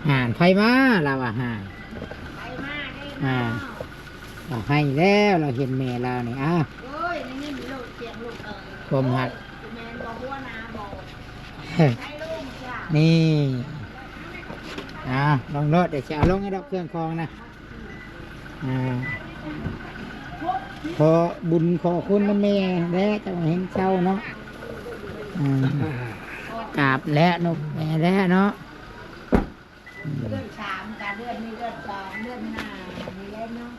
ຫານໃຜມາ ລາວວ່າຫານ ອ່າ ລາວໃຫ້ແລ້ວ ລາວເຫັນແມ່ລາວນີ້ ອ້າວ ໂອ້ຍ ໄດ້ຍິນໂລດສຽງລູກເອີຍ ຄວາມຮັກ ຊິແມ່ນບໍ່ຫົວໜ້າບໍ່ ໃຫ້ລົງຈ້າ ນີ້ ອ່າ ລົງໂລດ ດຽວຊິເອົາລົງໃຫ້ດອກ ເຄື່ອງຂອງນະ ອ່າ ຂໍບຸນຂໍຄຸນນຳແມ່ແຫຼະ ຈັ່ງເຫັນເຊົາເນາະ ອ່າ ກາບແຫຼະນົກແມ່ແຫຼະເນາະ ເດືອນສາມກະເດືອນນີ້ ເດືອນສອງ ເດືອນໜ້ານີ້ແຫຼະເນາະ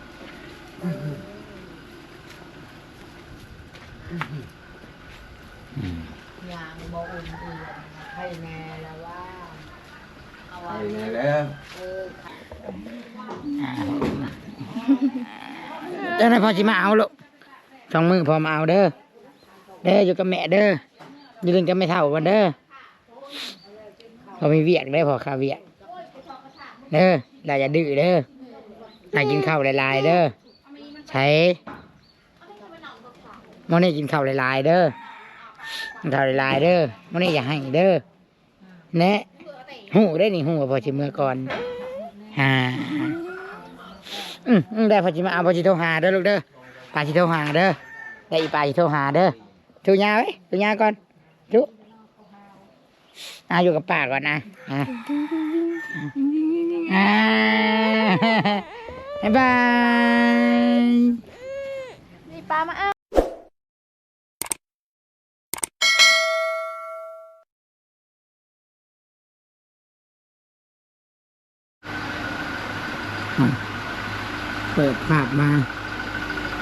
ອືມ ອືມ ຍ່າງບໍ່ອຸ່ນເອວ ໃຄແນ່ລະວ່າ ໄປແນ່ແລ້ວ ເອີ ຈັ່ງໃດພໍ່ຊິມາເອົາລູກ ສອງມື້ພໍ່ມາເອົາເດີ ເດີ ຢູ່ກັບແມ່ເດີ ຢູ່ຫຼິ້ນກັບແມ່ເຖົ້າກ່ອນເດີ ພໍ່ມີວຽກເດີ ພໍ່ຄາວຽກເດີ ຫຼານຢ່າດື້ເດີ ຫຼານກິນເຂົ້າຫຼາຍໆເດີ ໃສ ມື້ນີ້ກິນເຂົ້າຫຼາຍໆເດີ ກິນເຂົ້າຫຼາຍໆເດີ ມື້ນີ້ຢ່າໄຫ້ເດີ ແນະ ຮູ້ເດ້ນີ້ ຮູ້ວ່າພໍ່ຊິເມືອກ່ອນ ຫາ ອືມ ອືມ ໄດ້ພໍ່ຊິມາເອົາ ພໍ່ຊິໂທຫາເດີລູກເດີ ປ້າຊິໂທຫາເດີ ໄດ້ອີປ້າຊິໂທຫາເດີ ທຸຍ່າເອີຍ ທຸຍ່າກ່ອນ ທຸ ອ່າ ຢູ່ກັບປ້າກ່ອນນະ ອ່າ ອ່າ ບາຍບາຍ ມີປ້າມາເອົາ ອ່ະ ເປີດພາບມາ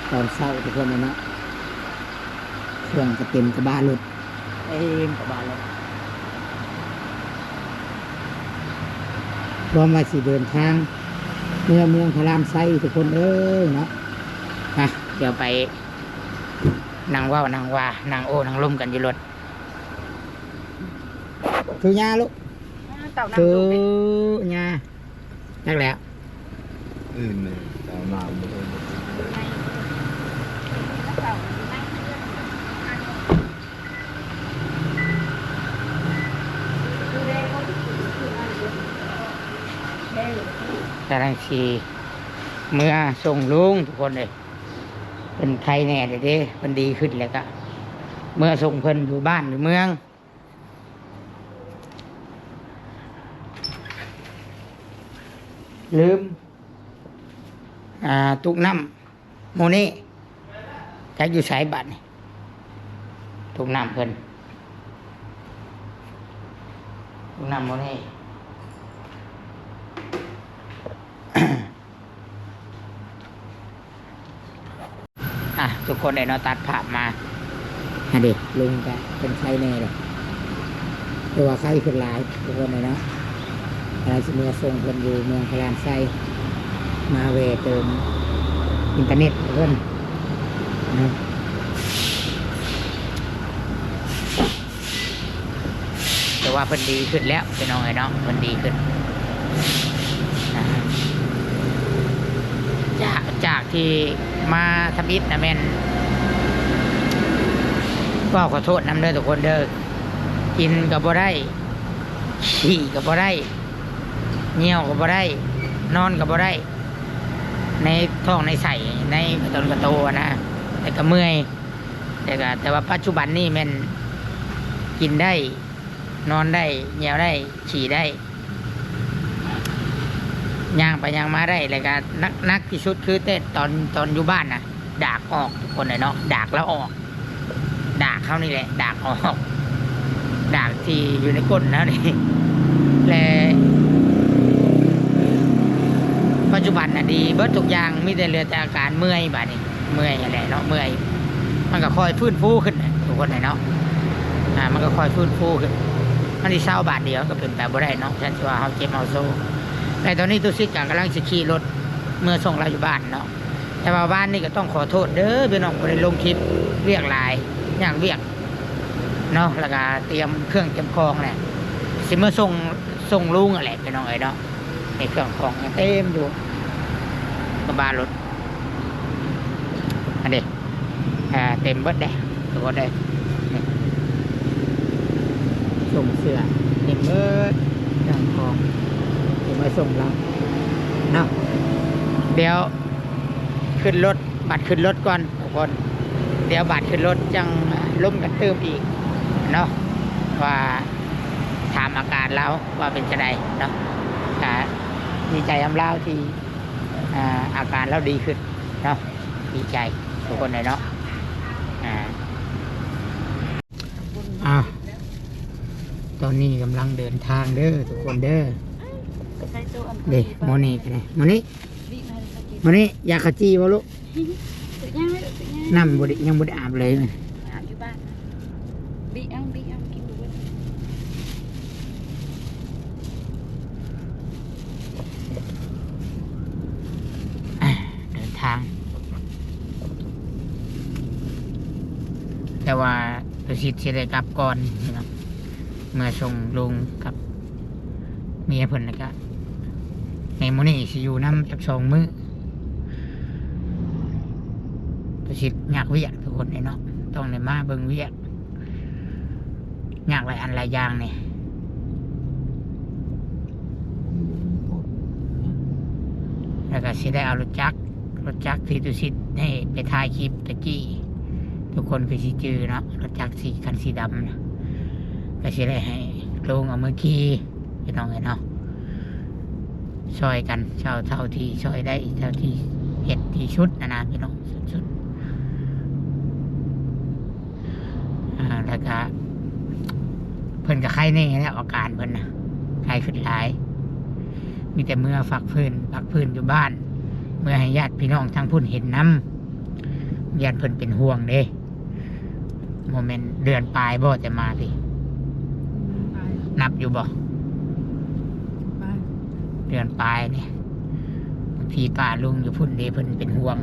ຕອນເຊົ້າທຸກຄົນເນາະ ເຄື່ອງກະເຕັມກະບະລົດ ເຕັມກະບະລົດ ພ້ອມວ່າຊິເດີນທາງເມືອເມືອງພະລາມໄຊທຸກຄົນເອີຍເນາະ ໄປ ດຽວໄປ ນັ່ງເວົ້ານັ່ງວ່າ ນັ່ງໂອ້ນັ່ງລົມກັນຢູ່ລົດ ຖືຍ່າລູກ ອ່າ ເຕົ້ານ້ຳ ຖື ລູກເດ້ ຍ່າ ຈັກແລ້ວ ອື່ນເລີຍ ເອົານ້ຳ ກຳລັງຊິເມືອສົ່ງລຸງທຸກຄົນເອີຍ ເພິ່ນໄຄແນ່ແລ້ວເດ້ ເພິ່ນດີຂຶ້ນແລ້ວກະເມືອສົ່ງເພິ່ນຢູ່ບ້ານຢູ່ເມືອງ ລືມ ອ່າ ຕຸກນ້ຳ ໂມເນ່ ຈັກຢູ່ໃສບາດນີ້ ຕຸກນ້ຳເພິ່ນ ຕຸກນ້ຳໂມເນ່ ອ່ະ ທຸກຄົນເອີຍເນາະ ຕັດພາບມາ ຫັ້ນເດ ລຸງກະເປັນໄຂ້ແນ່ແຫຼະ ແຕ່ວ່າໄຂ້ຂຶ້ນຫຼາຍທຸກຄົນເອີຍເນາະ ກຳລັງຊິເມືອສົ່ງເພິ່ນຢູ່ເມືອງພະລາມໄຊ ມາແວ່ເຕີມອິນເຕີເນັດເພິ່ນນະ. ແຕ່ວ່າເພິ່ນດີຂຶ້ນແລ້ວພີ່ນ້ອງເອີຍເນາະ ເພິ່ນດີຂຶ້ນ ຈາກ ຈາກທີ່ມາທຳອິດນະແມ່ນ ເວົ້າຂໍໂທດນຳເດີທຸກຄົນເດີ ກິນກະບໍ່ໄດ້ ຂີ້ກະບໍ່ໄດ້ ຍ່ຽວກະບໍ່ໄດ້ ນອນກະບໍ່ໄດ້ ໃນທ້ອງໃນໄສ້ ໃນກະຕົນກະໂຕຫັ້ນນະ ແລ້ວກະເມື່ອຍ ແຕ່ກະ ແຕ່ວ່າປັດຈຸບັນນີ້ແມ່ນກິນໄດ້ ນອນໄດ້ ຍ່ຽວໄດ້ ຂີ້ໄດ້ ຍ່າງໄປຍ່າງມາໄດ້ ແລ້ວກະໜັກ ໜັກທີ່ສຸດຄືແຕ່ຕອນ ຕອນຢູ່ບ້ານນະ ດາກອອກທຸກຄົນເອີຍເນາະ ດາກລາວອອກ ດາກເຮົານີ້ແຫຼະ ດາກອອກ ດາກທີ່ຢູ່ໃນກົ້ນເຮົານີ້ ແລະ ປັດຈຸບັນນະດີເບິດທຸກຢ່າງ ມີແຕ່ເຫຼືອແຕ່ອາການເມື່ອຍບາດນີ້ ເມື່ອຍຫັ້ນແຫຼະເນາະ ເມື່ອຍ ມັນກະຄ່ອຍຟື້ນຟູຂຶ້ນທຸກຄົນເອີຍເນາະ ອ່າ ມັນກະຄ່ອຍຟື້ນຟູຂຶ້ນ ມັນຊິເຊົາບາດດຽວກະເປັນໄປບໍ່ໄດ້ເນາະ ຄັນຊິວ່າເຮົາເຈັບເຮົາໂຊ ແລະ ຕອນນີ້ຕຸສິດກະກຳລັງຊິຂີ່ລົດເມືອສົ່ງລາວຢູ່ບ້ານເນາະ. ແຕ່ວ່າວານນີ້ກະຕ້ອງຂໍໂທດເດີພີ່ນ້ອງ ບໍ່ໄດ້ລົງຄລິບ ວຽກຫຼາຍ ຍາກວຽກເນາະ ແລ້ວກະຕຽມເຄື່ອງຕຽມຂອງແຫຼະ ຊິເມືອສົ່ງ ສົ່ງລຸງຫັ້ນແຫຼະພີ່ນ້ອງເອີຍເນາະ ໃຫ້ເຄື່ອງຂອງຍັງເຕັມຢູ່ກະບະລົດ ອັນນີ້ ອ່າ ເຕັມເບິດເດ້ທຸກຄົນເອີຍ ນີ້ ສົ່ງເສື້ອເຕັມເບິດ ເຄື່ອງຂອງເຕັມເບິ ສົ່ງລາວເນາະ. ດຽວຂຶ້ນລົດ ບັດຂຶ້ນລົດກ່ອນທຸກຄົນ, ດຽວບັດຂຶ້ນລົດຈັ່ງລົມກັນຕື່ມອີກເນາະ ວ່າ ຖາມອາການລາວວ່າເປັນຈັ່ງໃດເນາະ. ກະດີໃຈນຳລາວທີ່ ອາ ອາການລາວດີຂຶ້ນເນາະ, ດີໃຈທຸກຄົນເລີຍເນາະ. ອາ ອາ ຕອນນີ້ກຳລັງເດີນທາງເດີທຸກຄົນເດີ. ເດ້ ໂມນີກະໄດ້ ໂມນີ ໂມນີ ຢາກເຂົ້າຈີ່ບໍ່ລູກ? ຍັງ ຍັງ ນ້ຳບໍ່ໄດ້ ຍັງບໍ່ໄດ້ອາບເລີຍ ອາບຢູ່ບ້ານ. ບິເອົາ ບິເອົາ ກິນບໍ່ເບິດ. ອາ ເດີນທາງ ແຕ່ວ່າ ຕຸສິດຊິໄດ້ກັບກ່ອນເນາະ, ເມືອສົ່ງລຸງກັບເມຍເພິ່ນ ແລ້ວກະໃນມື້ນີ້ຊິຢູ່ນຳຈັກສອງມື້. ຕຸສິດຍາກວຽກທຸກຄົນເອີຍເນາະ, ຕ້ອງໄດ້ມາເບິ່ງວຽກ ຍາກຫຼາຍອັນຫຼາຍຢ່າງນີ້. ແລ້ວກະຊິໄດ້ເອົາລົດຈັກ ລົດຈັກທີ່ຕຸສິດໃຫ້ໄປຖ່າຍຄລິບຕະກີ້ ທຸກຄົນຄືຊິຈື່ເນາະ, ລົດຈັກສີ ຄັນສີດຳນະ ກະຊິໄດ້ໃຫ້ລຸງເອົາມືຂີ່ ພີ່ນ້ອງເອີຍເນາະ. ຊ່ອຍກັນເທົ່າ ເທົ່າທີ່ຊ່ອຍໄດ້ ເທົ່າທີ່ເຮັດທີ່ສຸດນະນະ ພີ່ນ້ອງ ສຸດໆ. ອາ ແລ້ວກະເພິ່ນກະໄຄແນ່ແລ້ວ ອາການເພິ່ນນະ ໄຄຂຶ້ນຫຼາຍ. ມີແຕ່ເມືອພັກຟື້ນ ພັກຟື້ນຢູ່ບ້ານ, ເມືອໃຫ້ຍາດພີ່ນ້ອງທາງພຸ້ນເຫັນນຳ, ຢ້ານເພິ່ນເປັນຫ່ວງເດ້. ບໍ່ແມ່ນເດືອນປາຍບໍ່ແຕ່ມາພີ້? ອືມ ປາຍ ນັບຢູ່ບໍ່? ປາຍ ເດືອນປາຍນີ້. ບາງທີປ້າລຸງຢູ່ພຸ້ນເດ້ ເພິ່ນເປັນຫ່ວງ.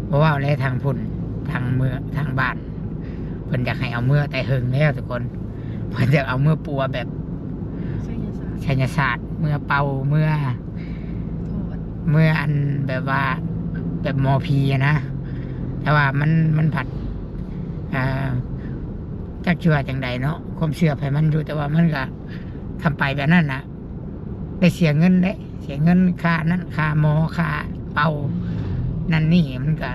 ບໍ່ເວົ້າແລ້ວ ທາງພຸ້ນ ທາງເມືອງ ທາງບ້ານ ເພິ່ນຢາກໃຫ້ເອົາເມືອແຕ່ເຫິງແລ້ວທຸກຄົນ. ເພິ່ນຢາກເອົາເມືອປົວແບບໄສຍະສາດ ໄສຍະສາດ ເມືອເປົ່າ ເມືອ ເມືອອັນແບບວ່າ ແບບໝໍຜີຫັ້ນນະ. ແຕ່ວ່າມັນ ມັນພັດ ເອີ ຈັກຊິວ່າຈັ່ງໃດເນາະ, ຄວາມເຊື່ອໃຜມັນຢູ່. ແຕ່ວ່າມັນກະ ຄັນໄປແບບນັ້ນນະ ໄດ້ເສຍເງິນເດ້ ເສຍເງິນຄ່ານັ້ນຄ່າໝໍ ຄ່າເປົ່ານັ້ນນີ້. ມັນກະ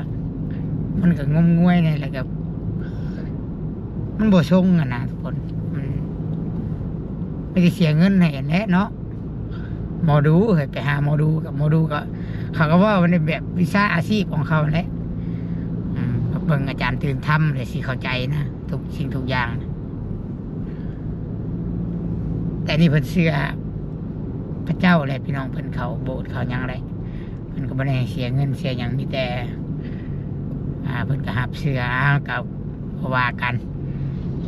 ມັນກະງົມງວຍແດ່ ແລ້ວກະ ມັນບໍ່ຊົງຫັ້ນນະທຸກຄົນ. ມັນ ມີແຕ່ເສຍເງິນໃຫ້ຫັ້ນແຫຼະເນາະ. ໝໍດູ ເອີ ໄປຫາໝໍດູ ກັບໝໍດູກະ ເຂົາກະເວົ້າໃນແບບວິຊາອາຊີບຂອງເຂົາແຫຼະ. ອືມ ເບິ່ງອາຈານຕື່ນທຳແລ້ວຊິເຂົ້າໃຈນະ ທຸກສິ່ງທຸກຢ່າງ. ແຕ່ນີ້ເພິ່ນເຊື່ອພະເຈົ້າແຫຼະ ພີ່ນ້ອງ, ເພິ່ນເຂົ້າໂບດເຂົ້າຫຍັງແຫຼະ. ເພິ່ນກໍບໍ່ໄດ້ໃຫ້ເສຍເງິນເສຍຫຍັງ ມີແຕ່ ອ່າ ເພິ່ນກໍຮັບເຊື່ອ. ເອົາ ກໍບໍ່ວ່າກັນ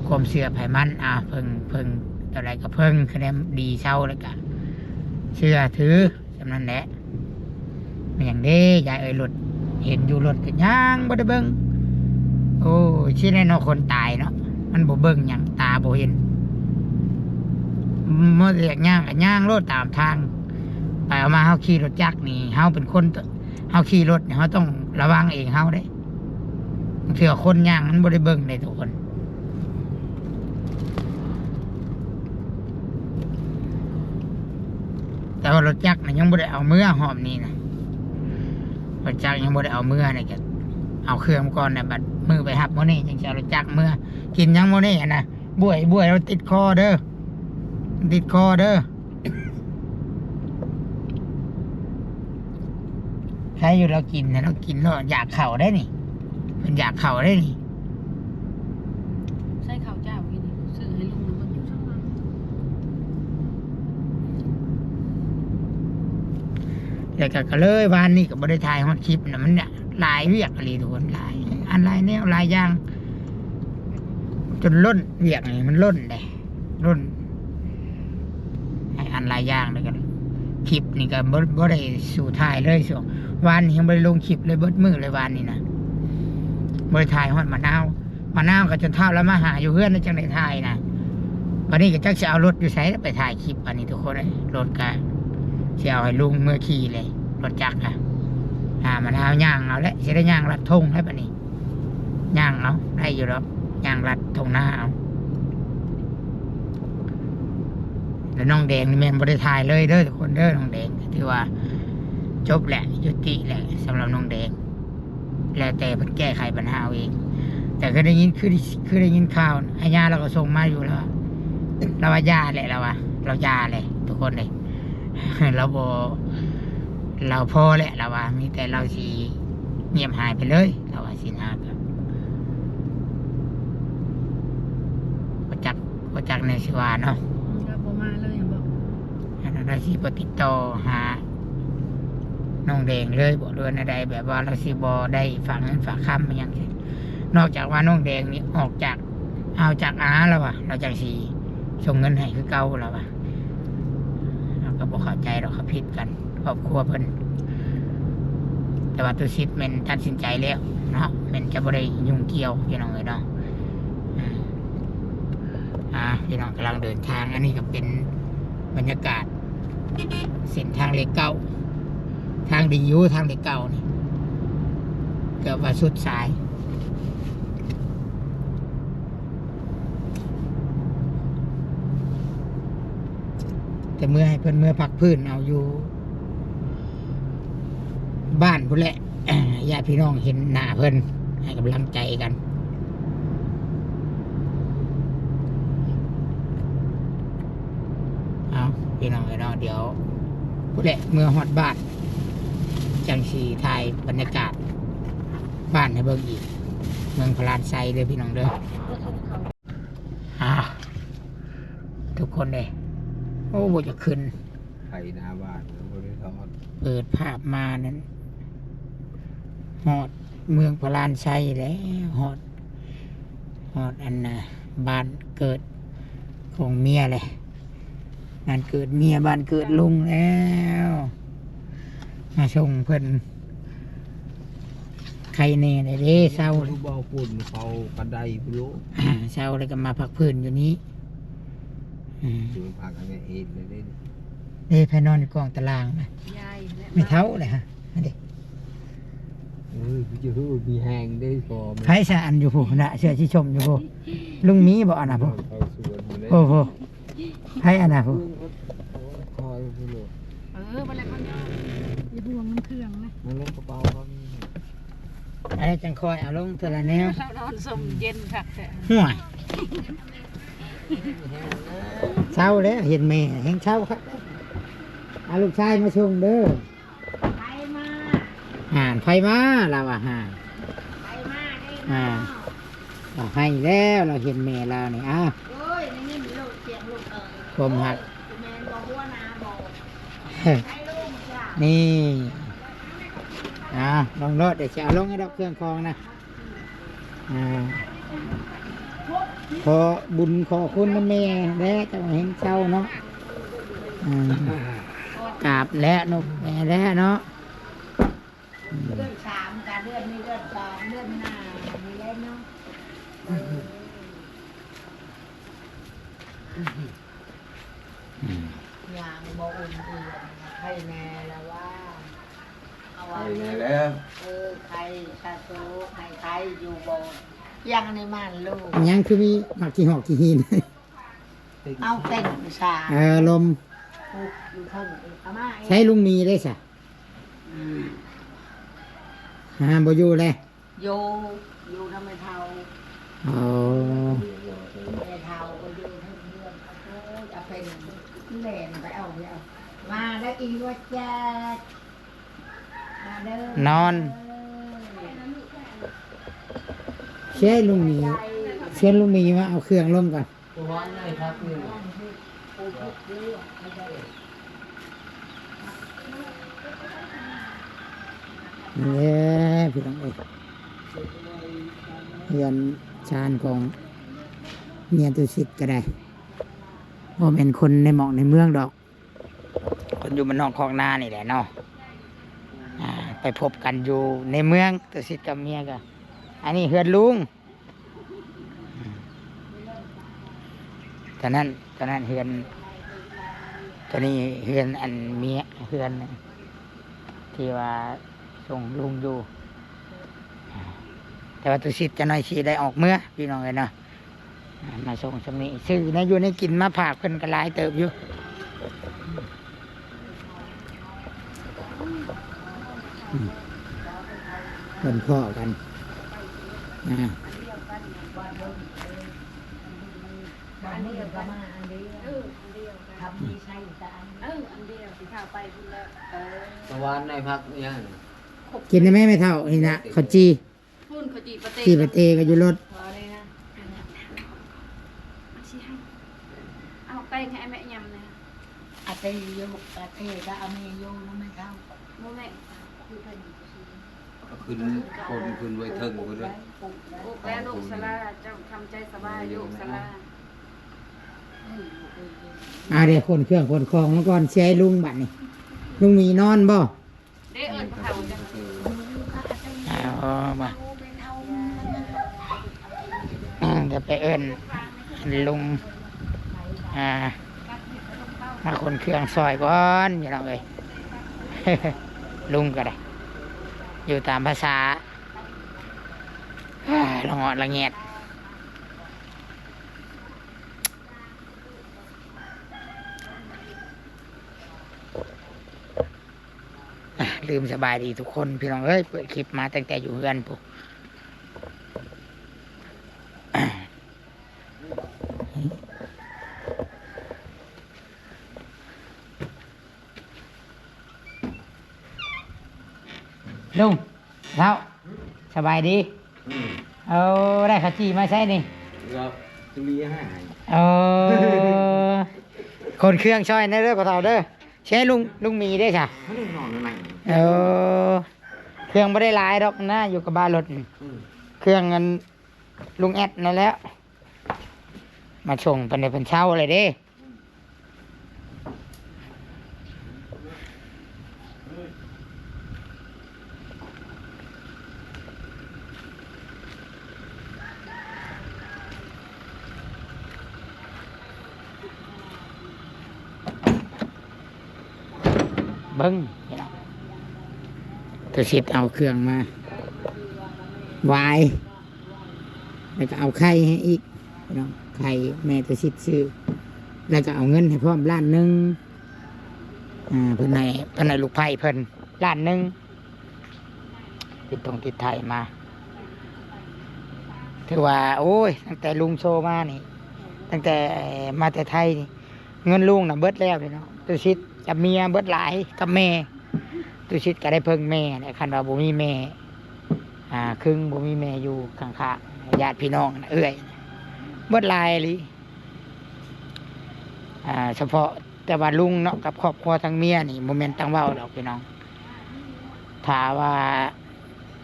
ຄວາມເຊື່ອໃຜມັນ. ເອົາ ເພິ່ງ ເພິ່ງເທົ່າໃດກໍເພິ່ງ, ຄະແນນດີເຊົາແລ້ວກໍເຊື່ອຖື ສ່ຳນັ້ນແຫຼະ. ແມ່ນຫຍັງເດ້ ຍາຍເອີຍ, ລົດ ເຫັນຢູ່ ລົດກໍຍ່າງບໍ່ໄດ້ເບິ່ງ. ໂອ້ຍ ຊິແນ່ເນາະ ຄົນຕາຍເນາະ, ມັນບໍ່ເບິ່ງຫຍັງ ຕາບໍ່ເຫັນ. ເມື່ອຢາກຍ່າງກໍຍ່າງໂລດຕາມທາງ. ໄປເອົາມາ ເຮົາຂີ່ລົດຈັກນີ້ ເຮົາເປັນຄົນ ເຮົາຂີ່ລົດນີ້ ເຮົາຕ້ອງລະວັງເອງເຮົາເດ້. ບາງເທື່ອຄົນຍ່າງມັນບໍ່ໄດ້ເບິ່ງເດ້ທຸກຄົນ. ແຕ່ວ່າລົດຈັກນະຍັງບໍ່ໄດ້ເອົາເມືອຮອບນີ້ນະ, ລົດຈັກຍັງບໍ່ໄດ້ເອົາເມືອນີ້. ກໍເອົາເຄື່ອງກ່ອນນະ, ບັດມື້ໄປຮັບມື້ນີ້ຈຶ່ງຊິເອົາລົດຈັກເມືອ. ກິນຫຍັງມື້ນີ້ຫັ້ນນະ? ບວຍ ບວຍ ມັນຕິດຄໍເດີ ມັນຕິດຄໍເດີ. ໃຄຢູ່ລາວກິນນະ, ລາວກິນແລ້ວຢາກເຂົ້າໄດ໋ນີ້, ເພິ່ນຢາກເຂົ້າໄດ໋ນີ້. ໃສ່ເຂົ້າເຈົ້າກິນ ຊື້ໃຫ້ລຸງນະ ເບິ່ງຢູ່ທາງຫຼັງ. ແລ້ວກໍ ກໍເລີຍວານນີ້ກໍບໍ່ໄດ້ຖ່າຍຮອດຄລິບນະ, ມັນຫຼາຍວຽກອີ່ຫຼີທຸກຄົນ, ຫຼາຍອັນຫຼາຍແນວຫຼາຍຢ່າງ ຈົນລົ້ນ, ວຽກນີ້ມັນລົ້ນເດ້. ລຸ້ນໃຫ້ອັນຫຼາຍຢ່າງເລີຍ. ຄລິບນີ້ກໍບໍ່ ບໍ່ໄດ້ສູ່ຖ່າຍເລີຍ, ຊ່ວງວານນີ້ຍັງບໍ່ໄດ້ລົງຄລິບເລີຍ, ເບິດມື້ເລີຍວານນີ້ນະ, ບໍ່ໄດ້ຖ່າຍຮອດມະນາວ. ມະນາວກໍຈົນເຖົ້າແລ້ວມາຫາຢູ່ເຮືອນ ຈັ່ງໄດ້ຖ່າຍນະ. ບັດນີ້ກໍຈັກຊິເອົາລົດຢູ່ໃສໄປຖ່າຍຄລິບ. ອັນນີ້ທຸກຄົນເອີຍ, ລົດກໍຊິເອົາໃຫ້ລຸງເມືອຂີ່ເລີຍ, ລົດຈັກນະ. ອາ ມະນາວຍ່າງເອົາແຫຼະ, ຊິໄດ້ຍ່າງລັດທົ່ງແລ້ວບັດນີ້. ຍ່າງເອົາ ໄດ້ຢູ່ດອກ, ຍ່າງລັດທົ່ງນາເອົາ. ແລ້ວນ້ອງແດງນີ້ແມ່ນບໍ່ໄດ້ຖ່າຍເລີຍເດີທຸກຄົນເດີ. ນ້ອງແດງຖືວ່າຈົບແຫຼະ ຍຸຕິແຫຼະສຳລັບນ້ອງແດງ ແລ້ວແຕ່ເພິ່ນແກ້ໄຂບັນຫາເອົາເອງ. ແຕ່ຄືໄດ້ຍິນ ຄື ຄືໄດ້ຍິນຂ່າວ ອາຍາລາວກໍສົ່ງມາຢູ່ ລາວວ່າ ລາວວ່າຢ່າແຫຼະ ລາວວ່າ ລາວຢ່າແຫຼະທຸກຄົນເອີຍ. ລາວບໍ່ ລາວພໍແຫຼະ ລາວວ່າ ມີແຕ່ລາວຊິງຽບຫາຍໄປເລີຍ ລາວວ່າຊີ້ນະ. ກໍບໍ່ຈັກ ບໍ່ຈັກແນວຊິວ່າເນາະ. ອືມ ລາວບໍ່ມາເລີຍບໍ? ອັນນັ້ນລາວຊິບໍ່ຕິດຕໍ່ຫານ້ອງແດງເລີຍບໍ ຫຼືວ່າແນວໃດ? ແບບວ່າລາວຊິບໍ່ໄດ້ຝາກເງິນຝາກຄຳອີ່ຫຍັງຊີ້ ນອກຈາກວ່ານ້ອງແດງນີ້ອອກຈາກ ເອົາຈາກອາລາວວ່າ ລາວຈັ່ງຊິສົ່ງເງິນໃຫ້ຄືເກົ່າລາວວ່າ. ເຮົາກໍບໍ່ເຂົ້າໃຈດອກ ເຂົາຜິດກັນຄອບຄົວເພິ່ນ. ແຕ່ວ່າຕຸສິດແມ່ນຕັດສິນໃຈແລ້ວເນາະ ແມ່ນຈະບໍ່ໄດ້ຫຍຸ້ງກ່ຽວ ພີ່ນ້ອງເອີຍເນາະ. ອາ ອາ ພີ່ນ້ອງກຳລັງເດີນທາງ. ອັນນີ້ກໍເປັນບັນຍາກາດເສັ້ນທາງເລກເກົ້າ ທາງດີຢູ່ ທາງເລກເກົ້ານີ້ ເກືອບວ່າສຸດສາຍ. ແຕ່ເມືອໃຫ້ເພິ່ນເມືອພັກພື້ນເອົາຢູ່ບ້ານພຸ້ນແຫຼະ ຍາດພີ່ນ້ອງເຫັນໜ້າເພິ່ນ ໃຫ້ກຳລັງໃຈກັນ. ເອົາ ພີ່ນ້ອງເອີຍເນາະ ດຽວພຸ້ນແຫຼະ ເມືອຮອດບ້ານ ຈັ່ງຊິຖ່າຍບັນຍາກາດ ບ້ານໃຫ້ເບິ່ງອີກ ເມືອງພະລານໄຊເດີພີ່ນ້ອງເດີ. ອາ ທຸກຄົນເດ້ ໂອ້ ບໍ່ຢາກຂຶ້ນ ໄຖນາບ້ານ ບໍ່ໄດ້ທອດ. ເປີດພາບມານັ້ນ ຮອດເມືອງພະລານໄຊແລ້ວ ຮອດ ຮອດອັນນ່າ ບ້ານເກີດຂອງເມຍແຫຼະ. ບ້ານເກີດເມຍ ບ້ານເກີດລຸງແລ້ວ ມາສົ່ງເພິ່ນ. ໄຄແນ່ແລ້ວເດ້ ເຊົາ ຜູ້ເບົາຝຸ່ນເຂົາກັນໄດ້ພຸ້ນໂລ. ເຊົາແລ້ວກໍມາພັກພື້ນຢູ່ນີ້. ອືມ ຢູ່ພັກອັນນີ້ເອງເດ້. ເດ້ ໃຜນອນຢູ່ກອງຕະລາງນະ? ຍາຍແຫຼະ ແມ່ເຖົ້າແຫຼະຮະ. ອັນນີ້ ເອີ ຄືຈະຮູ້ມີແຮງເດ້ພໍ່ແມ່. ໃຜສະອັນຢູ່ພຸ້ນນະ ເສື້ອສີສົ້ມຢູ່ພຸ້ນ? ລຸງມີບໍ່ອັນນະພຸ້ນ? ໂອ້ໂຫ ໃຜອັນນະພຸ້ນ? ເອີ ບໍ່ແລ້ວມັນ ຢ່າຫ່ວງມັນເຄື່ອງນະ ມັນລົງກະເປົາເຂົາມີ. ອັນນີ້ຈັ່ງຄ່ອຍເອົາລົງເທື່ອລະແນວ. ເຮົານອນຊົມເຢັນຄັກແທ້. ຫ້ວຍ ເຊົາແລ້ວ ເຫັນແມ່ແຮງເຊົາຄັກ. ເອົາລູກຊາຍມາສົ່ງເດີ. ໃຜມາ? ຫານ ໃຜມາ? ລາວວ່າຫານ ໃຜມາເດ້ ອ່າ ເນາະ. ລາວໃຫ້ແລ້ວ ລາວເຫັນແມ່ລາວນີ້. ອ້າວ ໂອ້ຍ ໄດ້ຍິນໂລດສຽງລູກເອີຍ ຄວາມຮັກ ຊິແມ່ນບໍ່ຫົວໜ້າບໍ່? ໃຫ້ລົງຈ້າ ນີ້. ອ່າ ລົງໂລດ ດຽວຊິເອົາລົງໃຫ້ດອກ ເຄື່ອງຂອງນະ. ອ່າ ຂໍບຸນຂໍຄຸນນຳແມ່ແດ່ ຈັ່ງແຮງເຊົາເນາະ. ອ່າ ກາບແລ້ວນົບແມ່ແລ້ວເນາະ. ເດືອນສາມກະເດືອນນີ້ ເດືອນສອງ ເດືອນໜ້ານີ້ແຫຼະເນາະ. ອືມ ຍ່າງບໍ່ອຸ່ນເອວ ໄຄແນ່ລະວ່າ ໄຄແນ່ແລ້ວ. ເອີ ໄຄສາທຸ ໃຫ້ໄຄຢູ່ບໍ່ ຍັງໃນໝານລູກ. ຍັງຄືມີໝາກຂີ້ຫອກຂີ້ຫີນ ເອົາເຕັນສາ ເອີ ລົມ ໂອ້ ຢູ່ເທິງ ເອົາມາ ໃຊ້ລຸງມີໄດ້ສະ. ອືມ ຫາ ບໍ່ຢູ່ແລ້ວ. ຢູ່ ຢູ່ນຳແມ່ເຖົ້າ. ອໍ ແມ່ເຖົ້າກໍຢູ່ເທິງເຮືອນ. ໂອ້ຍ ອາເປັນແລ່ນໄປເອົາ ໄປເອົາ ມາແລ້ວອີວ່າແຈກ ມາເດີ ນອນ. ເຊຍ ລຸງມີ ເຊຍ ລຸງມີ ມາເອົາເຄື່ອງລົງກ່ອນ. ນີ້ແຫຼະພີ່ນ້ອງເອີຍ ເຮືອນຊານຂອງເມຍຕຸສິດກໍໄດ້ ບໍ່ແມ່ນຄົນໃນໝອກໃນເມືອງດອກ ເພິ່ນຢູ່ບ້ານນອກຄອກນານີ້ແຫຼະເນາະ. ອ່າ ໄປພົບກັນຢູ່ໃນເມືອງ ຕຸສິດກັບເມຍກໍ ອັນນີ້ເຮືອນລຸງ. ຕອນນັ້ນ ຕອນນັ້ນເຮືອນ ຕອນນີ້ເຮືອນອັນເມຍ ເຮືອນທີ່ວ່າສົ່ງລຸງຢູ່ ແຕ່ວ່າຕຸສິດຈະໜ້ອຍຊິໄດ້ອອກເມືອ ພີ່ນ້ອງເອີຍເນາະ. ມາສົ່ງຊ່ຳນີ້ ຊື້ແນວຢູ່ແນວກິນມາຝາກເພິ່ນກໍຫຼາຍເຕີບຢູ່. ອືມ ເພິ່ນພໍ້ກັນ ອ່າ ອັນດຽວກັນ ເອີ ອັນດຽວກັນ ທຳມີໃຊ້ແຕ່ອັນ ເອີ ອັນດຽວ ຊິພາໄປພຸ້ນແລ້ວ ເອີ ສະຫວ່ານໄດ້ຜັກອີຫຍັງ ກິນໄດ້ໄໝແມ່ເຖົ້າ? ນີ້ນະ ເຂົ້າຈີ່ ພຸ້ນເຂົາຈີ່ປາເຕ້ ຈີ່ປາເຕ້ກໍຢູ່ລົດ ເອົາແປ້ງໃຫ້ແມ່ຍຳແດ່ ອາເຕ້ຢູ່ ອາເຕ້ກໍອາເມຢູ່ນຳແມ່ເຖົ້າ ບໍ່ແມ່ນ ຄືເພິ່ນ ກໍຂຶ້ນ ຄົນຂຶ້ນໄວ້ເທິງພຸ້ນເດ້ ໂອ້ ແລ້ວລູກສາລາ ເຈົ້າທຳໃຈສະບາຍ ລູກສາລາ ອ່າ ດຽວຂົນເຄື່ອງຂົນຂອງມາກ່ອນ ຊິໃຫ້ລຸງບັດນີ້ ລຸງມີນອນບໍ່? ເດ້ ເອີ້ນເຂົາຈັ່ງ ເອົາມາ ດຽວໄປເອີ້ນລຸງ ອ່າ ມາຂົນເຄື່ອງຊ່ອຍກ່ອນ ພີ່ນ້ອງເອີຍ ລຸງກໍໄດ້ ຢູ່ຕາມພາສາ ລະເງາະລະແງດ. ອ່ະ ລືມສະບາຍດີທຸກຄົນ ພີ່ນ້ອງເອີຍ ເປີດຄລິບມາຕັ້ງແຕ່ຢູ່ເຮືອນພຸ້ນ ລຸງ ເຖົ້າ ສະບາຍດີ ອືມ ເອົາ ໄດ້ເຂົ້າຈີ່ມາໃຊ້ນີ້ ແລ້ວຈະມີອາຫານ ເອີ ຂົນເຄື່ອງຊ່ອຍແດ່ເດີພໍ່ເຖົ້າເດີ ໃຊ້ລຸງ ລຸງມີເດ້ຊະ ເອີ ເຄື່ອງບໍ່ໄດ້ຫຼາຍດອກນະ ຢູ່ກະບະລົດ ອືມ ເຄື່ອງອັນລຸງແອັດນັ້ນແຫຼະ ມາສົ່ງເພິ່ນ ເພິ່ນເຊົາແລ້ວເດ້. ເບິ່ງພີ່ນ້ອງ ຕາຊິດເອົາເຄື່ອງມາຫວາຍ ແລ້ວກໍເອົາໄຂ່ໃຫ້ອີກພີ່ນ້ອງ ໄຂ່ແມ່ຕາຊິດຊື້ ແລ້ວກໍເອົາເງິນໃຫ້ພ້ອມລ້ານໜຶ່ງ ອ່າ ເພິ່ນໃຫ້ ເພິ່ນໃຫ້ລູກໃພ້ເພິ່ນລ້ານໜຶ່ງ ຕິດຕົງຕິດໄຖມາ ຖືວ່າ ໂອ້ຍ ຕັ້ງແຕ່ລຸງໂຊມານີ້ ຕັ້ງແຕ່ມາແຕ່ໄທນີ້ ເງິນລຸງນະເບິດແລ້ວພີ່ນ້ອງ ຕຸສິດກັບເມຍເບິດຫຼາຍ ກັບແມ່ ຕຸສິດກໍໄດ້ເພິ່ງແມ່ແຫຼະ ຄັນວ່າບໍ່ມີແມ່ ອ່າ ຄຶງ ບໍ່ມີແມ່ຢູ່ຂ້າງໆ ຍາດພີ່ນ້ອງນະ ເອື້ອຍ ເບິດຫຼາຍອີ່ຫຼີ ອ່າ ສະເພາະແຕ່ວ່າລຸງເນາະ ກັບຄອບຄົວທາງເມຍນີ້ ບໍ່ແມ່ນຕັ້ງເວົ້າດອກພີ່ນ້ອງ ຖ້າວ່າ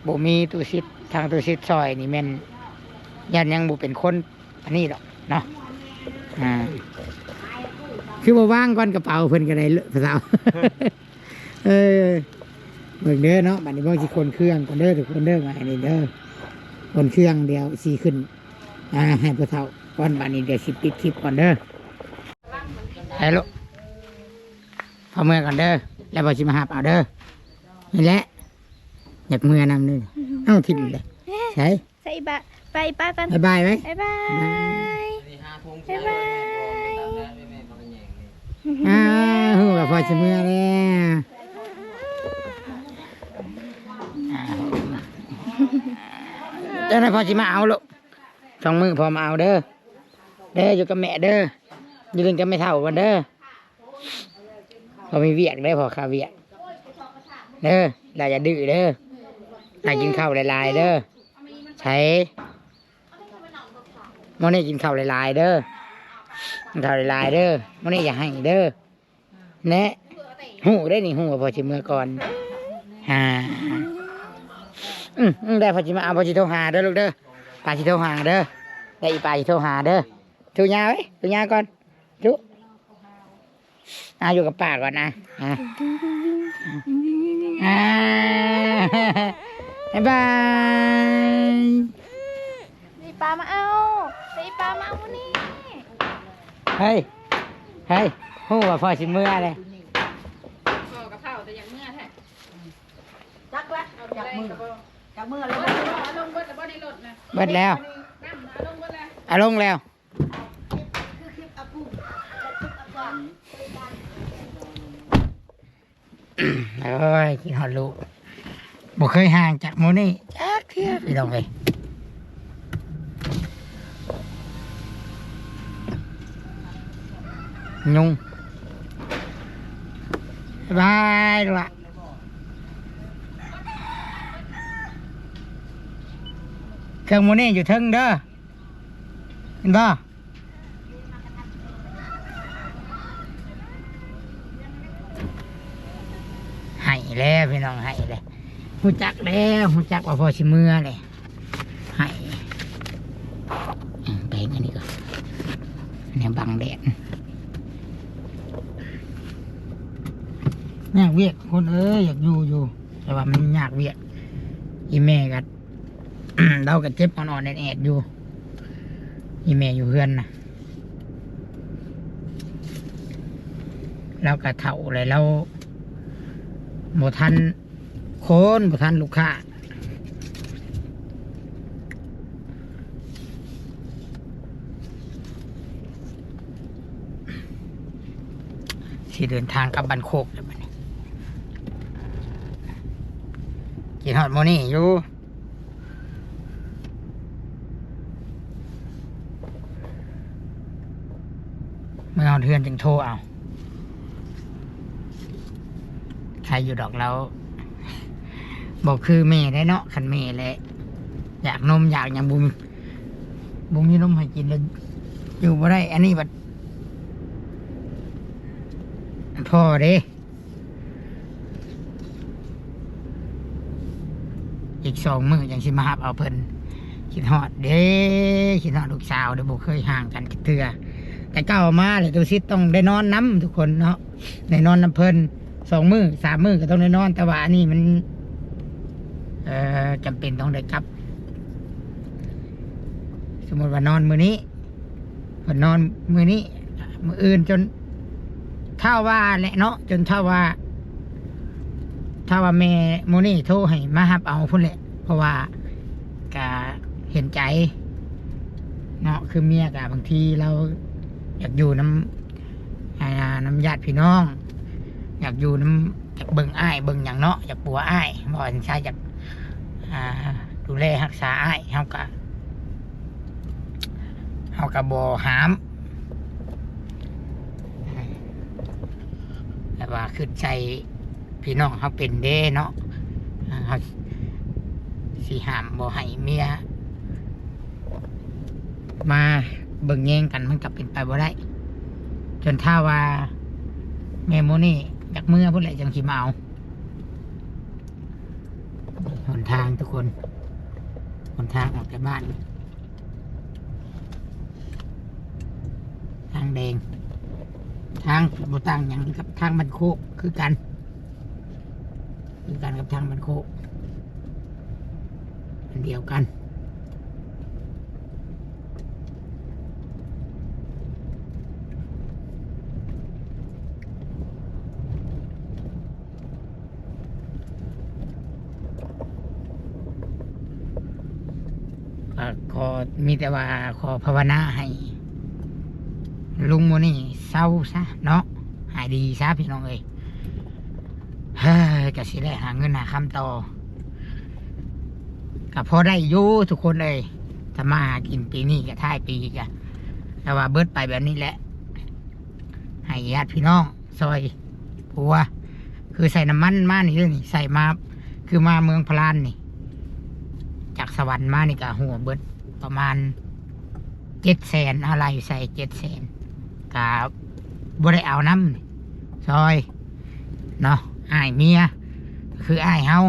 ບໍ່ມີຕຸສິດ ທາງຕຸສິດຊ່ອຍນີ້ແມ່ນ ຢ້ານຍັງບໍ່ເປັນຄົນ ອັນນີ້ດອກເນາະ ອ່າ ຄືບໍ່ວາງກ່ອນກະເປົາເພິ່ນກໍໄດ້ ພະເຖົ້າ ເອີ ເບິ່ງເດີເນາະ ບາດນີ້ເບິ່ງຊິຂົນເຄື່ອງກ່ອນເດີທຸກຄົນເດີ ມາອັນນີ້ເດີ ຂົນເຄື່ອງ ດຽວຊິຂຶ້ນ ອ່າ ໃຫ້ພະເຖົ້າກ່ອນ ບາດນີ້ດຽວຊິປິດຄລິບກ່ອນເດີ ໄປລູກ ພໍ່ເມືອກ່ອນເດີ ແລ້ວພໍ່ຊິມາຮັບເອົາເດີ ນີ້ແຫຼະ ຢາກເມືອນຳເດີ ເອົ້າ ຖິ້ມເດ້ ໃສ ໃສ່ບາ ໄປປ້າກ່ອນ ບາຍບາຍໄວ້ ບາຍບາຍ ບາຍບາຍ ອ້າວ ຮູ້ວ່າພໍ່ຊິເມືອແລ້ວ ຈັ່ງໃດພໍ່ຊິມາເອົາລູກ ສອງມື້ພໍ່ມາເອົາເດີ ເດີ ຢູ່ກັບແມ່ເດີ ຢູ່ຫຼິ້ນກັບແມ່ເຖົ້າກ່ອນເດີ ພໍ່ມີວຽກເດີ ພໍ່ຄາວຽກເດີ ຫຼານຢ່າດື້ເດີ ຫຼານກິນເຂົ້າຫຼາຍໆເດີ ໃສ ມື້ນີ້ກິນເຂົ້າຫຼາຍໆເດີ ກິນເຂົ້າຫຼາຍໆເດີ ມື້ນີ້ຢ່າໄຫ້ເດີ ແນະ ຮູ້ເດ້ນີ້ ຮູ້ວ່າພໍ່ຊິເມືອກ່ອນ ຫາ ອືມ ອືມ ໄດ້ ພໍ່ຊິມາເອົາ ພໍ່ຊິໂທຫາເດີລູກເດີ ປ້າຊິໂທຫາເດີ ໄດ້ ອີປ້າຊິໂທຫາເດີ ໂທຫາເອີຍ ໂທຫາກ່ອນ ທຸ ອ່າ ຢູ່ກັບປ້າກ່ອນນະ ອ່າ ອ່າ ບາຍບາຍ ອີປ້າມາເອົາ ອີປ້າມາເອົາມື້ນີ້ ເຮີ້ຍ ເຮີ້ຍ ຮູ້ວ່າພໍ່ຊິເມືອເດ້ ພໍ່ກໍເຖົ້າແຕ່ຢາກເມືອແທ້ ຈັກລະ ຢາກເມືອ ຢາກເມືອແລ້ວ ເອົາລົງເບິດແລ້ວບໍ່ໃນລົດນະ ເບິດແລ້ວ ນ້ຳເອົາລົງເບິດແລ້ວ ເອົາລົງແລ້ວ ຄືຄລິບອາກຸ ແລະ ຄລິບອາການ ໂອ້ຍ ຄິດຮອດລູກ ບໍ່ເຄີຍຫ່າງຈາກໂມນີ້ຈັກເທື່ອ ພີ່ນ້ອງເອີຍ. ຍຸງ ບາຍບາຍ ເຄື່ອງໂມນີ້ຢູ່ເທິງເດີ ເຫັນບໍ່? ໄຫ້ແລ້ວພີ່ນ້ອງ ໄຫ້ແລ້ວ ຮູ້ຈັກແລ້ວ ຮູ້ຈັກວ່າພໍ່ຊິເມືອແລ້ວ ໄຫ້. ອືມ ແປງອັນນີ້ກ່ອນ ແນວບັງແດດ. ຍາກວຽກ ຄົນເອີຍ ຢາກຢູ່ຢູ່ ແຕ່ວ່າມັນຍາກວຽກ ອີ່ແມ່ກໍ ລາວກໍເຈັບອ່ອນໆແອດໆຢູ່ ອີ່ແມ່ຢູ່ເຮືອນນະ ລາວກໍເຖົ້າແລ້ວ ລາວບໍ່ທັນຄົນ ບໍ່ທັນລູກຄ້າ. ຊິເດີນທາງກັບບ້ານໂຄກແລ້ວບັດນີ້ ຄິດຮອດໂມນີ້ຢູ່. ເມື່ອຮອດເຮືອນຈຶ່ງໂທເອົາ ໄຄຢູ່ດອກ ລາວບໍ່ຄືແມ່ໄດ໋ເນາະ ຄັນແມ່ແຫຼະ ຢາກນົມຢາກຫຍັງ ບໍ່ ບໍ່ມີນົມໃຫ້ກິນແລ້ວຢູ່ບໍ່ໄດ້ ອັນນີ້ບັດພໍ່ເດ້. ອີກສອງມື້ຈັ່ງຊິມາຮັບເອົາເພິ່ນ ຄິດຮອດເດ້ ຄິດຮອດລູກສາວເດ້ ບໍ່ເຄີຍຫ່າງກັນຈັກເທື່ອ ແຕ່ເກົ່າມາແລ້ວ ຕຸສິດຕ້ອງໄດ້ນອນນຳທຸກຄົນເນາະ ໄດ້ນອນນຳເພິ່ນສອງມື້ສາມມື້ກໍຕ້ອງໄດ້ນອນ ແຕ່ວ່າອັນນີ້ມັນ ເອີ ຈຳເປັນຕ້ອງໄດ້ກັບ ສົມມຸດວ່ານອນມື້ນີ້ ເພິ່ນນອນມື້ນີ້ ມື້ອື່ນຈົນ ຖ້າວ່າແຫຼະເນາະ ຈົນຖ້າວ່າ ຖ້າວ່າແມ່ໂມນີ້ໂທໃຫ້ມາຮັບເອົາພຸ້ນແຫຼະ ເພາະວ່າກະເຫັນໃຈເນາະ ຄືເມຍກະບາງທີລາວຢາກຢູ່ນຳ ອ່າ ນຳຍາດພີ່ນ້ອງ ຢາກຢູ່ນຳ ຢາກເບິ່ງອ້າຍເບິ່ງຫຍັງເນາະ ຢາກປົວອ້າຍ ເວົ້າຈັ່ງຊັ້ນ ຢາກ ອ່າ ດູແລຮັກສາອ້າຍ ເຮົາກະ ເຮົາກະບໍ່ຫ້າມ ແຕ່ວ່າຄິດໃສ່ພີ່ນ້ອງເຮົາເປັນເດ້ເນາະ ເຮົາຊິຫ້າມບໍ່ໃຫ້ເມຍ ມາເບິ່ງແຍງກັນ ມັນກໍເປັນໄປບໍ່ໄດ້ ຈົນຖ້າວ່າແມ່ໂມນີ້ຢາກເມືອພຸ້ນແຫຼະ ຈັ່ງຊິມາເອົາ. ຫົນທາງທຸກຄົນ ຫົນທາງອອກຈາກບ້ານ ທາງແດງ ທາງບໍ່ຕ່າງຫຍັງກັບທາງບ້ານໂຄກ ຄືກັນ ຄືກັນກັບທາງບ້ານໂຄກ ອັນດຽວກັນ. ກໍຂໍ ມີແຕ່ວ່າຂໍພາວະນາໃຫ້ລຸງໂມນີ້ເຊົາຊະເນາະ ຫາຍດີຊະພີ່ນ້ອງເອີຍ. ເຮີ້ຍ ກະຊິໄດ້ຫາເງິນຫາຄຳຕໍ່ ກະພໍໄດ້ຢູ່ທຸກຄົນເອີຍ ທຳມາຫາກິນປີນີ້ກະທ້າຍປີກະ ແຕ່ວ່າເບິດໄປແບບນີ້ແຫຼະ ໃຫ້ຍາດພີ່ນ້ອງຊ່ອຍປົວ ຄືໃສ່ນ້ຳມັນມານີ້ເດີນີ້ ໃສ່ມາ ຄືມາເມືອງພະລານນີ້ ຈາກສະຫວັນມານີ້ກະຫົວເບິດປະມານ ເຈັດແສນ ເອົາໄລ່ໃສ່ເຈັດແສນ ກະບໍ່ໄດ້ເອົານຳ ຊ່ອຍເນາະ ອ້າຍເມຍ ກໍຄືອ້າຍເຮົາ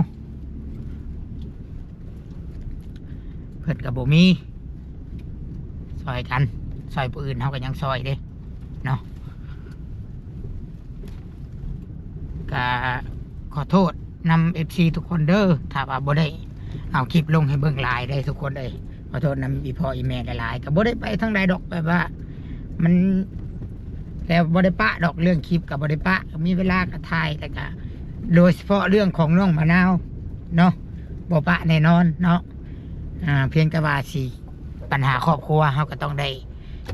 ເພິ່ນກໍບໍ່ມີ ຊ່ອຍກັນ ຊ່ອຍຜູ້ອື່ນເຮົາກໍຍັງຊ່ອຍເດ້ເນາະ. ກະຂໍໂທດນຳເອັຟຊີທຸກຄົນເດີ ຖ້າວ່າບໍ່ໄດ້ເອົາຄລິບລົງໃຫ້ເບິ່ງຫຼາຍເດ້ທຸກຄົນເອີຍ ຂໍໂທດນຳອີ່ພໍ່ອີ່ແມ່ຫຼາຍໆ ກະບໍ່ໄດ້ໄປທາງໃດດອກ ແບບວ່າມັນ ແຕ່ບໍ່ໄດ້ປະດອກ ເລື່ອງຄລິບກະບໍ່ໄດ້ປະ ກະມີເວລາກະຖ່າຍ ແຕ່ກະໂດຍສະເພາະເລື່ອງຂອງນ້ອງມະນາວເນາະ ບໍ່ປະແນ່ນອນເນາະ ອາ ພຽງແຕ່ວ່າຊິ ບັນຫາຄອບຄົວເຮົາກະຕ້ອງໄດ້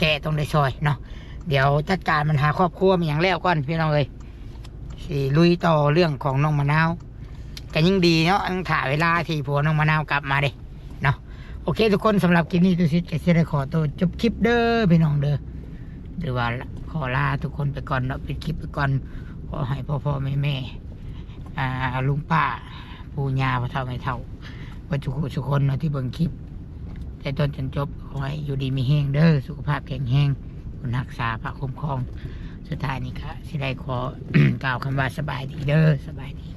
ແກ້ ຕ້ອງໄດ້ຊ່ອຍເນາະ ດຽວຈັດການບັນຫາຄອບຄົວມີຫຍັງແລ້ວກ່ອນພີ່ນ້ອງເອີຍ. ຊິລຸຍຕໍ່ເລື່ອງຂອງນ້ອງມະນາວ ກໍຍັງດີເນາະ ຍັງຖ້າເວລາທີ່ຜົວນ້ອງມະນາວກັບມາເດ້ເນາະ. ໂອເຄທຸກຄົນ ສຳລັບຄລິບນີ້ ຕຸສິດກໍຊິໄດ້ຂໍຕົວຈົບຄລິບເດີພີ່ນ້ອງເດີ ຫຼືວ່າຂໍລາທຸກຄົນໄປກ່ອນເນາະ ປິດຄລິບໄປກ່ອນ. ຂໍໃຫ້ພໍ່ໆແມ່ໆ ອ່າ ລຸງປ້າ ປູ່ຍ່າ ພໍ່ເຖົ້າແມ່ເຖົ້າ ເບິດທຸກຜູ້ທຸກຄົນເນາະ ທີ່ເບິ່ງຄລິບແຕ່ຕົ້ນຈົນຈົບ ຂໍໃຫ້ຢູ່ດີມີແຮງເດີ ສຸຂະພາບແຂງແຮງ ບຸນຮັກສາພະຄຸ້ມຄອງ. ສຸດທ້າຍນີ້ກໍຊິໄດ້ຂໍ ກ່າວຄຳວ່າສະບາຍດີເດີ ສະບາຍດີ.